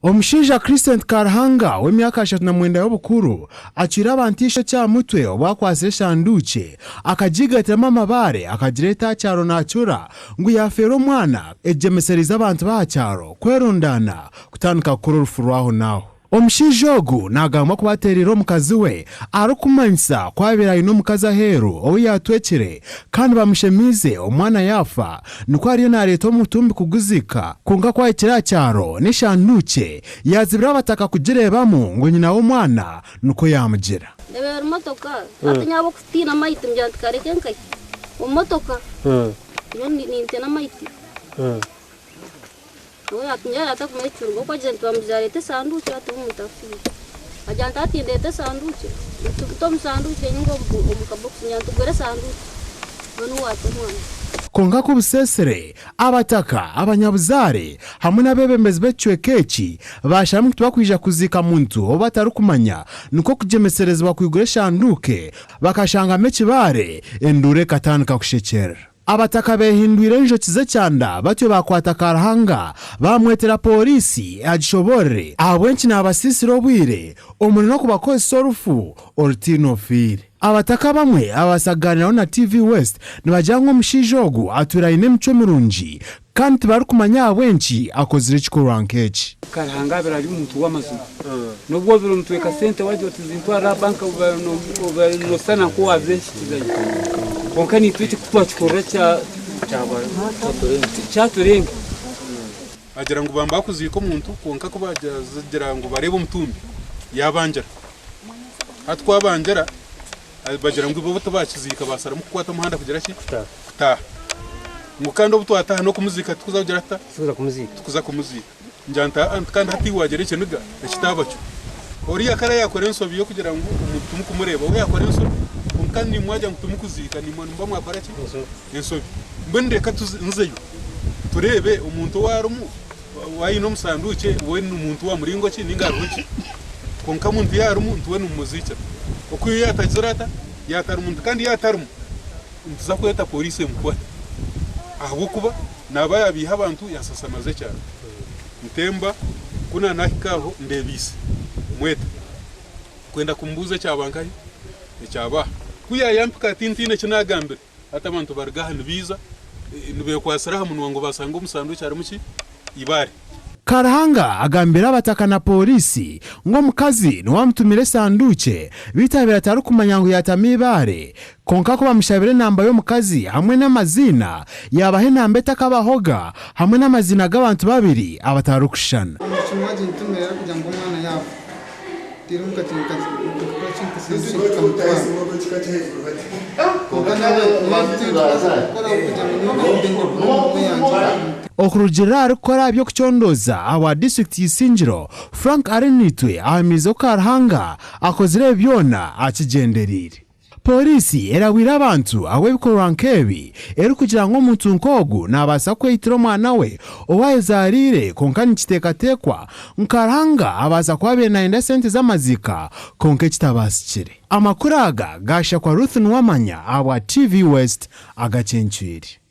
Omushaija Crescent Karuhanga ow'emyaka 39 y'obukuru acwire abantu eishokye aha mutwe obu akwatsire eshanduukye akagiigatiramu amabaare akagireeta aha kyaro naacura ngu yaafeerwa omwana egyemesereize abantu b'aha kyaro kwerundaana kutandika kukora orufu rw'ahonaaho. Omushaija ogu naagambwa kuba ateereire omukazi we arikumanyisa ku abaire aine omukazi aheeru ou yaatwekire kandi bamushemeize omwana yaafa nikwo ariyo naareeta omutumbi kuguziika kwonka ku ahikire aha kyaro n'eshanduukye yaazibira abataka kugireebamu ngu nyina w'omwana nikwo yaamugira. Ndeeba motoka hati nyowe ahabw'okutiina amaiti ngira nti kareke nkahika omu motoka nyowe nintiina amaiti. Niwe yaatunyarara atakumanya ekiriho ku agira nti bamugira areete esanduukye hati omuntu afiire. Agira nti hati ndeete esanduukye, nti omu sanduukye ninga omu kabokisi ngira nti gura esanduukye mbwenu waata omwana. Kwonka ku buseesire, abataka, abanyabuzaare hamwe n'abeebembezi b'ekicweka eki baasharamu ngu tibakwija kuziika muntu ou batarikumanya nikwo kugyemeserezibwa kwigura eshanduuke bakashangamu ekibaare enduuru ekatandika kushekyerera. Abataka beehindwire enjoki z'ekyanda batyo baakwata Karuhanga baamwetera pooriisi agishoboorore ahabw'enki naabasiisira obwire omuri n'okubakozesa orufu orutaine ofiire. Abataka abamwe ababaasa kugaaniiraho na TV West nibagira ngu omushaija ogu atwire aine emicwe mirungi kandi tibarikumanya ahabw'enki akozire ekikorwa nk'eki. Karuhanga abaire ari omuntu w'amazima. N'obu obaire omutweka sente wagira oti zintwarire aha banka obaire nooshushana nk'owaazeeshikizayo. Kwonka naitwe eki ku twakikorera kyaturenga. Agira ngu bamba kuziika omuntu kwonka ku bagira ngu bareebe omutumbi yaabangira. Hati ku abangira bagira ngu bo tibakiziika baasharamu kukwata omuhanda kugira ki? Kutaaha. Ngu kandi obu twataaha n'okumuziika titukuza kugira tuta? Titukuza kumuziika. Ngira nti aa nti kandi hati iwe waagira ekiniga ekitaaba kyo. Oriya kare yaakora ensobi y'okugira ngu omuntu timukumureeba, we yaakora ensobi kwonka naimwe mwagira ngu timukuziika naimwe nimuba mwakora ki? Ensobi. Mbwenu reka tuze nzeyo tureebe omuntu ou arimu, ou aine omu sanduukye we n'omuntu wa muringo ki nainga ariho ki. Kwonka omuntu yaaba arimu nti we nimumuziikira. Okwihaho yaatagira ata? Yaatarimu nti kandi yaatarimu nituza kweta poriisi emukwate ahabw'okuba Naaba yaabiiha abantu yaasasamaza ekyaro. Ntemba, ku naanahika aho ndeeba ise. Mweta. Kwenda kumubuuza ekyaba nkahi? Ekyaba aha. Ku yaayampika ati ntaine ki naagambire, hati abantu baruga aha nibaija nibeekwatsira aha munwa ngu baashanga omu sanduukye harimu ki? Eibaare. Karuhanga agambira abataka na pooriisi ngu omukazi niwe amutumire esanduukye beitu abaire atarikumanya ngu yaatamu eibaare kwonka ku bamushabire enamba y'omukazi hamwe n'amaziina yaabaha enamba etakabahoga hamwe n'amaziina g'abantu babiri abatarikushushana. Omwishiki wagintumira arikugira ngu omwana yaafa. Reero nkasimukira nkamutwara. Kwonka nabwe nyowe ekindi kukora kugira ngu nyowe mbe ndi omu yangye. Okurugiirira ahari kukora aha by'okucondooza ahabwa disiturikiti ya Isingiro, Frank Arinaitwe ahamiize ku Karuhanga akozire ebi byona akigyendereire. Pooriisi erabwire abantu ahabw'ebikorwa nk'ebi erikugira ngu omuntu nk'ogu naabaasa kweyitira omwana we ou ayezaariire kwonka nikiteekateekwa ngu Karuhanga abaasa kuba abaire naayenda sente z'amaziika kwonka ekitabaasikire. Amakuru aga gaashakwa Ruth Nuwamanya ahabwa TV West agacencwire.